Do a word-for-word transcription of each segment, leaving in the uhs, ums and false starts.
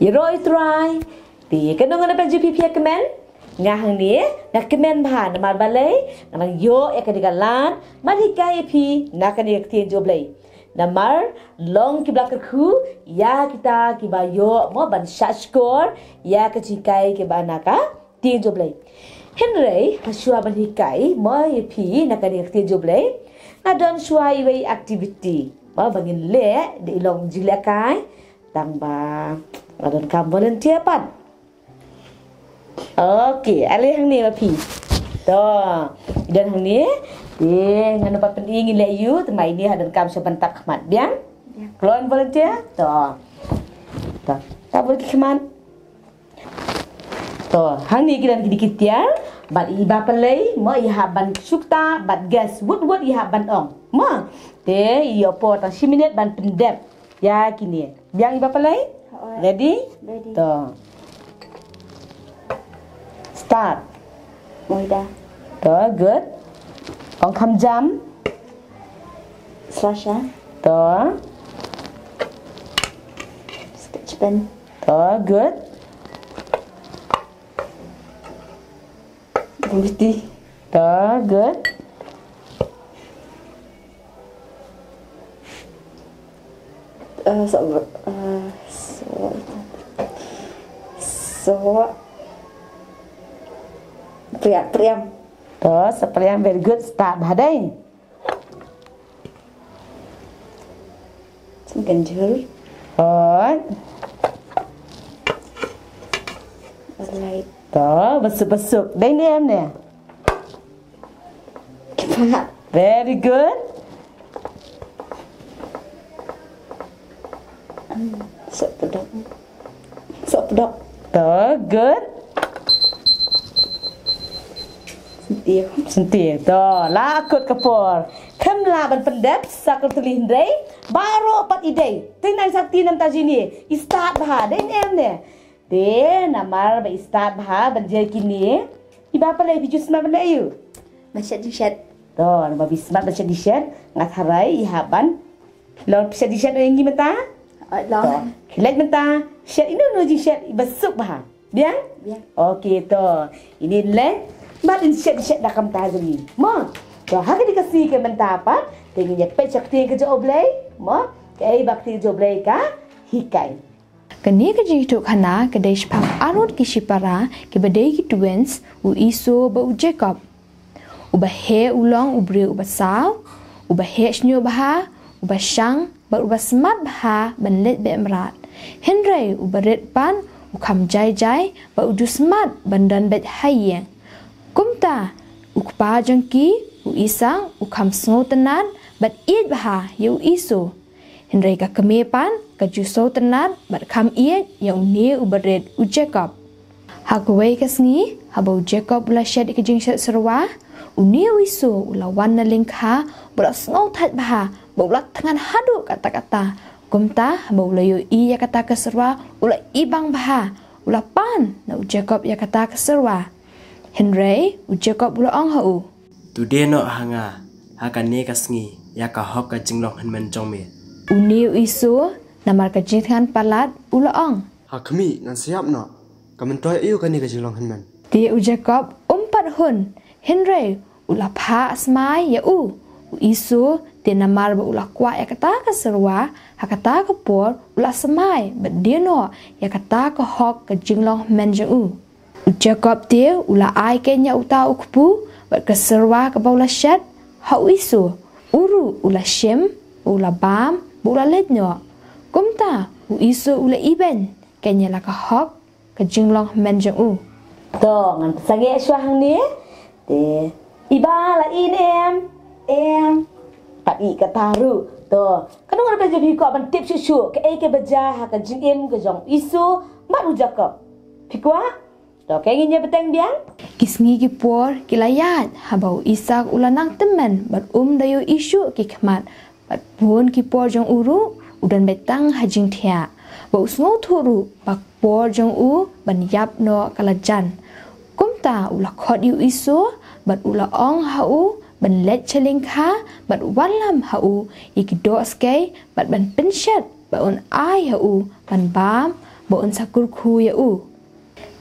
Ïaroh ïa u Trai. Te kano ngan ap ïa phi, phi ïa kmen? Nga hangne nga kmen bha namar balei? Nga nang ïoh ïa kane ka lad ban hikai ïa phi na kane ka ktien jong U Blei. Namar long kiba la kyrkhu ïa kita kiba ïoh mo ban shahshkor ïa ka jinghikai kaba na ka ktien jong U Blei. Hynrei ha shuwa ban hikai mo ïa phi na kane ka ktien jong U Blei, nga don shuwa iwei i activity mo ba ngin leh, dei long jinglehkai tang ba nga donkam volunteer pat. Ok, ale hangne ma phi. To, i don hangne. Te ngan ym pat pyni, ngin leh ïa u, te ma ine ha donkam sha ban tap khmat, biang? Biang. Kloi volunteer? To. To, tap bor ki khmat. To, hangne ki don kine ki tiar bad i Bah Pynlei mo i hap ban shu ktah bad guess wut wut i hap ban ong mo. Te i ïoh por tang shi minit ban pyndep ïa kine. Biang i Bah Pynlei? Hooid. Ready? Ready. To. Start. Maida. To, good. Ong kham jam. Slasha. To. Sketch pen. To, good. Bumti. To, good. Eh, so, eh, so, so, priam, priam. To, sapriam, very good. Start bha dei. Sngewthuh. Hooid. Alright. To, basuk basuk. Dei ne em ne? Kipat. Very good. Hmm, sok pedok. Sok pedok. To, good. Sentir. Sentir. To, la kut ka por. Khlem lah ban pyndep sa ka tylli hynrei baroh pat i dei. Te nang sakti nam ta jini. I start bha, dei ne em ne? Te namar ba i start bha ban jer kine. I Bah Pynlei, phi ju smat ban leh aïu? Ban shet jingshet. To, namar ba i smat ban shet jingshet, nga tharai i hap ban Long phi shet jingshet ïa ngi mynta? Oi, long. To, khie leit mynta. Shet ino ino jingshet iba suk bha. Biang? Biang. Ok, to. Ine leit. Bad in shet jingshet da ka bynta jong ngi. Mo. To, ha kane ka sngi ka mynta pat, te ngin ïa peit sha ka ktien ka jong U Blei. Mo. Kaei ba ka ktien ka jong U Blei ka hikai. Kane ka jingïathuhkhana ka dei shaphang arngut ki shipara kiba dei ki twins, u Esau bad u Jakob. Uba heh u long u briew uba saw, uba heh shñiuh bha, uba shang, bad uba smat bha ban leit beh mrad. Hynrei u barit pat u kham jai jai, bad u ju smat ban don beit ha ïing. Kumta, u kpa jong ki, u Isak, u kham sngewtynnad bad ïeit bha ïa u Esau. Hynrei ka kmie pat ka ju sngewtynnad bad kham ïeit ïa une u barit u Jakob. Ha kawei ka sngi, haba u Jakob u la shet ïa ka jingshet syrwa, une u Esau u la wan na lyngkha, bad u la sngewthait bha, bad u la thngan haduh katta katta. Kumta, haba u la ïohi ïa kata ka syrwa, u la ibang bha, u la pan na u Jakob ïa kata ka syrwa. Hynrei, u Jakob u la ong ha u. To die noh ha nga, ha kane ka sngi, ïa ka hok ka jinglong hynmen jong me. Une u Esau, namar ka jingthngan palat, u la ong. Ha khmih, ngan sa ïap noh, ka myntoi aïu kane ka jinglong hynmen. Te u Jakob, um pat hun, hynrei, u la phah smai ïa u. U Esau, te namar ba u la kwah ïa kata ka syrwa, ha kata ka por, u la smai, bad die noh, ïa kata ka hok ka jinglong hynmen jong u. U Jakob te u la ai keiñ ïa uta u kpu, bad ka syrwa kaba u la shet, ha u Esau, u ruh u la shim, u la bam, bad u la leit noh. Kumta, u Esau u la ibeiñ, keiñ ïa la ka hok, ka jinglong hynmen jong u. To, ngan pynsangeh shuwa hangne, te, iba la ïohi ne em, em, pat ïohi kata ruh, to, kano ngan pynjah phi ko ban tip shuh shuh, kaei kaba jia ha ka jingim ka jong u Esau, bad u Jakob. Phi kwah? To, kaei ngin ïa bteng biang? Ki sngi ki por, ki la ïaid, haba u Isak u la nang tymmen, bad um da ïohi shuh ki khmat, bad bun ki por jong u ruh, u don beit tang ha jingthiah. Bad u sngewthuh ruh, ba ka por jong u, ban ïap noh ka la jan. Kumta u la khot ïa u Esau, bad u la ong ha u, ban leit sha lyngkha, bad wallam ha u, ïa ki doh skei, bad ban pynshet, ba un ai ha u, ban bam, ba un sa kyrkhu ïa u.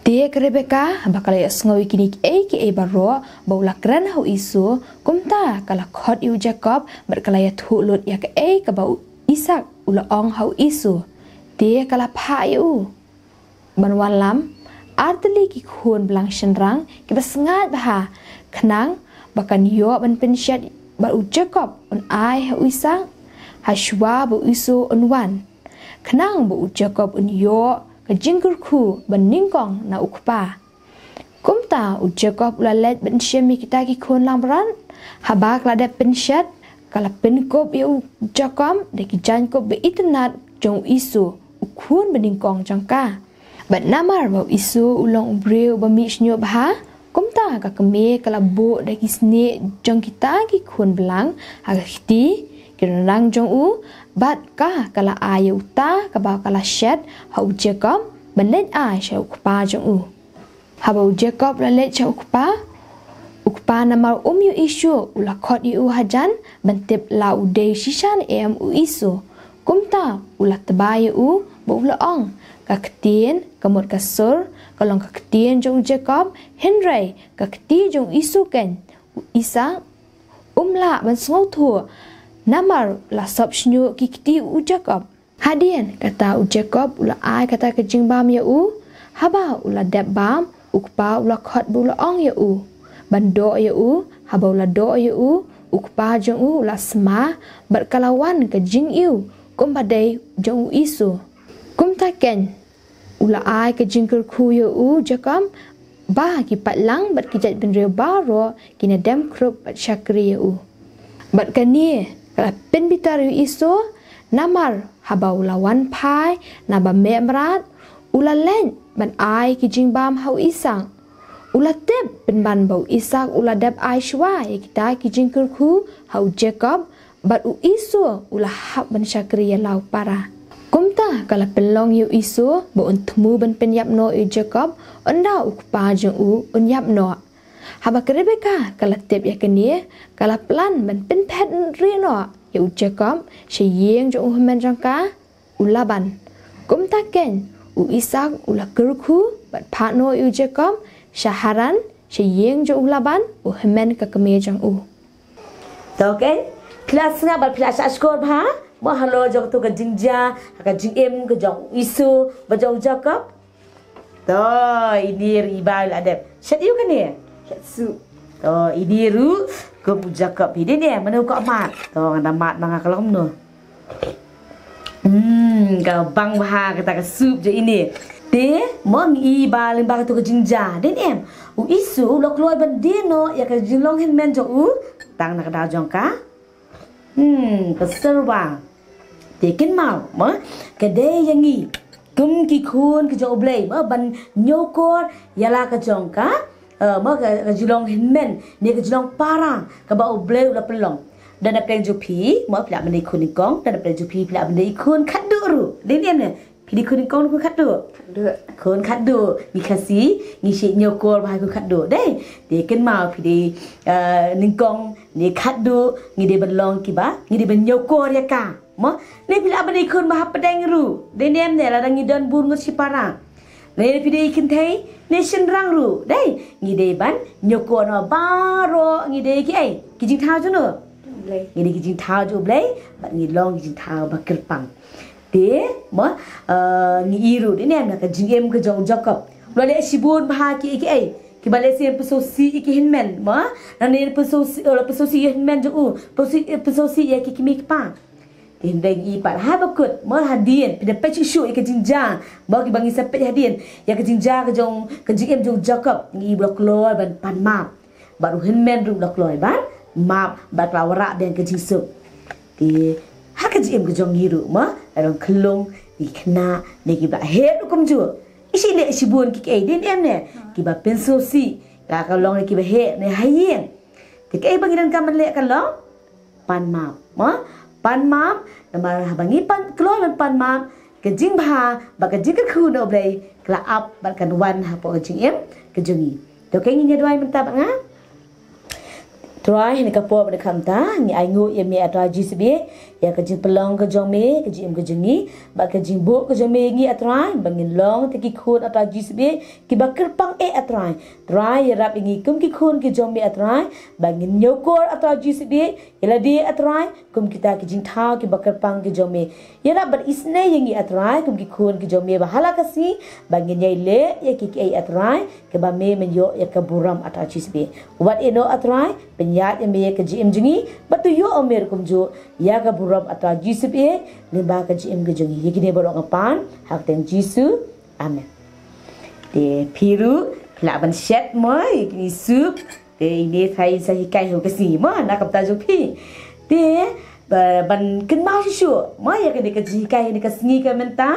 Te ka Rebeka, ba ka la ïohsngew ïa kine kiei kiei baroh ba u la kren ha u Esau, kumta ka la khot ïa u Jakob bad ka la ïathuh lut ïa kaei kaba u Isak u la ong ha u Esau. Te ka la phah ïa u ban wanlam ar tylli ki khun blang shynrang kiba sngaid bha, khnang ba kan ïoh ban pynshet bad u Jakob un ai ha u Isak, ha shuwa ba u Esau un wan, khnang ba u Jakob un ïoh ka jingkyrkhu ba nyngkong na u kpa. Kumta u Jakob u la leit ban shim ïa kita ki khun langbrot. Haba ka la dep pynshet, ka la pynkup ïa u Jakob da ki jaiñkup ba itynnad jong u Esau, u khun ba nyngkong jong ka. Bad namar ba u Esau u long u briew ba mih shñiuh bha, kumta ka kmie ka la buh da ki snieh jong kita ki khun blang ha ka kti ki rangrang jong u, bad ka ka la ai ïa uta kaba ka la shet ha u Jakob ban leit ai sha u kpa jong u. Haba u Jakob u la leit sha u kpa, u kpa namar um ïohi shuh u la khot ïa u hajan ban tip la u dei shisha ne em u Esau. Kumta u la tba ïa u bad u la ong, ka ktien ka mut ka sur ka long ka ktien jong u Jakob, hynrei ka kti jong u Esau keiñ, u Isak, um lah ban sngewthuh namar la sop shñiuh ki kti u Jakob. Hadien kata u Jakob u la ai kata ka jingbam ïa u. Haba u la dep bam, u kpa u la khot bad u la ong ïa u ban doh ïa u. Haba u la doh ïa u, u kpa jong u u la sma bad ka la wan ka jingïohi kumba dei jong u Esau. Kumta keiñ u la ai ka jingkyrkhu ïa u Jakob ba ki paidlang bad ki jaitbynriew baroh kin ïa dem khrup bad shakri ïa u. Bad kane ka la pynbitar ïa u Esau, namar haba u la wan phai na ba meh mrad, u la leit ban ai ki jingbam ha u Isak. U la tip pynban ba u Isak u la dep ai shuwa ïa kita ki jingkyrkhu ha u Jakob, bad u Esau u la hap ban shakri ïa la u para. Kumta ka la pynlong ïa u Esau ba un thmu ban pynïap noh ïa u Jakob, ynda u kpa jong u un ïap noh. Haba ka Rebeka ka la tip ïa kane, ka la plan ban pynphet rieh noh ïa u Jakob sha ïing jong u hynmen jong ka, u Laban. Kumta keiñ u Isak u la kyrkhu bad phah noh ïa u Jakob sha Haran, sha ïing jong u Laban, u hynmen ka kmie jong u. To keiñ, phi la sngap bad phi la shah shkor bha mo halor jong kato ka jingjia ha ka jingim ka jong u Esau bad jong u Jakob? To, ine ruh i Bah la dep shet ïa u kane. Shet sup. To, ine ruh kum u Jakob hi. Dei ne, mano ka mad? To, nga da mad ma nga ka long kumno. Hmm, ka bang bha kata ka sup jong ine. Te mo ngi i ba lyngba kato ka jingjia, dei ne em, u Esau u la kloi ban die noh ïa ka jinglong hynmen jong u tang na ka daw jong ka. Hmm, ka syrwa. Te kynmaw mo, ka dei ïa ngi kum ki khun ka jong U Blei mo ban ñiewkor ïa la ka jong ka, eh, mo ka, ka jinglong hynmen ne ka jinglong para kaba U Blei u la pynlong. Da na pdeng jong phi mo phi lah ban dei khun nyngkong, da na pdeng jong phi phi lah ban dei khun khatduh ruh. Dei ne em ne? Phi dei khun nyngkong ne khun khatduh? Khatduh. Khun khatduh. Ngi Khasi ngi shait ñiewkor bha ïa khun khatduh. Dei. Te kynmaw phi dei, eh, nyngkong ne khatduh, ngi dei ban long kiba, ngi dei ban ñiewkor ïa ka. Mo, ne phi lah ban dei khun ba hapdeng ruh. Dei ne em ne, lada ngi don bun ngut shipara. Ne phi dei kynthei ne shynrang ruh. Dei, ngi dei ban ñiewkor noh baroh, ngi dei kiei? Ki jingthaw jong u Blei. Ngi dei ki jingthaw jong U Blei bad ngi long ki jingthaw ba kyrpang. Te mo, eh, ngi i ruh dei ne em na ka jingim ka jong u Jakob. U la leh shibun bha kiei kiei kiba lehse pynsngewsih ïa ki hynmen mo. Nangne pynsngewsih, eh, pynsngewsih ïa hynmen jong u, pynsngewsih, pynsngewsih ïa ki kmie ki kpa. Te hynrei ngi i pat ha ba kut mo hadien, phi da peit shuh shuh ïa ka jingjia mo kiba ngi sa peit hadien, ïa ka jingjia ka jong, ka jingim jong u Jakob, ngi i ba u la kloi ban pan map. Bad u hynmen ruh u la kloi ban map bad ka la wanrah biang ka jingsuk. Te ha ka jingim ka jong ngi ruh mo, la don khyllung ne ki khynnah ne kiba la heh ruh kumjuh. Ngi shait leh shibun ki, kiei dei ne em ne, kiba pynsngewsih, la ka long ne kiba heh ne ha ïing. Te kiei ba ngi donkam ban leh ka long pan map mo, pan map. Namar haba ngi pan, kloi ban pan map, ka jingbha bad ka jingkyrkhu na U Blei ka la ap bad kan wan hapoh ka jingim ka jong ngi. To keiñ, ngin ïa duwai mynta bad nga. Trai, ha kane ka por bad khamtam ngi ainguh ïa me, A Trai Jisu ba ïeit. Ïa ka jingpynlong ka jong me, ka jingim ka jong ngi, bad ka jingbuh ka jong me ïa ngi A Trai, ba ngin long te ki khun A Trai Jisu bad, kiba kyrpang eh A Trai. Trai ïarap ïa ngi kum ki khun ki jong me A Trai, ba ngin ñiewkor A Trai Jisu bad, ïa lade A Trai, kum kita ki jingthaw kiba kyrpang ki jong me. Ïarap bad isynei ïa ngi A Trai, kum ki khun ki jong me ba ha la ka sngi, ba ngin ïai leh ïa ki kiei A Trai, kiba me men ïoh ïa ka burom A Trai Jisu bad. Wat ïehnoh A Trai, pynïaid ïa me ïa ka jingim jong ngi, bad to ïoh ïa me ruh kumjuh, ïa ka burom A Trai Jisu bad, lyngba ka jingim ka jong ngi. Ïa kine baroh nga pan, ha ka kyrteng Jisu. Amen. Te phi ruh, phi lah ban shet mo, ïa kine soup, te ine tharai sa hikai ha ka sngi mo, na ka bynta jong phi. Te, ba, ban kynmaw shuh shuh, mo ïa kane ka jinghikai ha kane ka sngi ka mynta,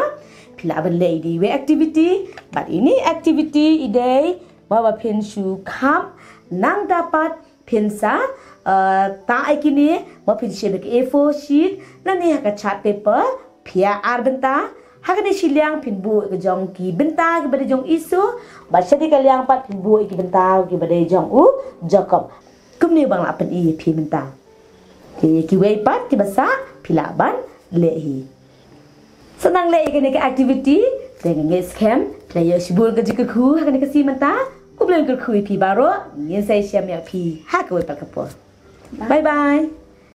phi lah ban leh ïa iwei activity, bad ine activity i dei, mo ba phin shu kham, nang dapat phin sa, eh, tah ïa kine, mo phin shim ïa ka A four sheet, lane ha ka chart paper, phi ïa ar bynta, ha kane shiliang phin buh ïa ka jong ki bynta kiba dei jong Jisu, bad sha kane ka liang pat phin buh ïa ki bynta kiba dei jong u Jakob. Kumne ba nga lah pyni ïa phi mynta. Te ïa kiwei pat kiba sah, phi lah ban leh hi. Sa nang leh ïa kane ka activity, te nga ngeit skhem, phi la ïoh shibun ka jingkyrkhu, ha kane ka sngi mynta, U Blei un kyrkhu ïa phi baroh, ngin sa ïashem ïa phi, ha kawei pat ka por. Bye bye.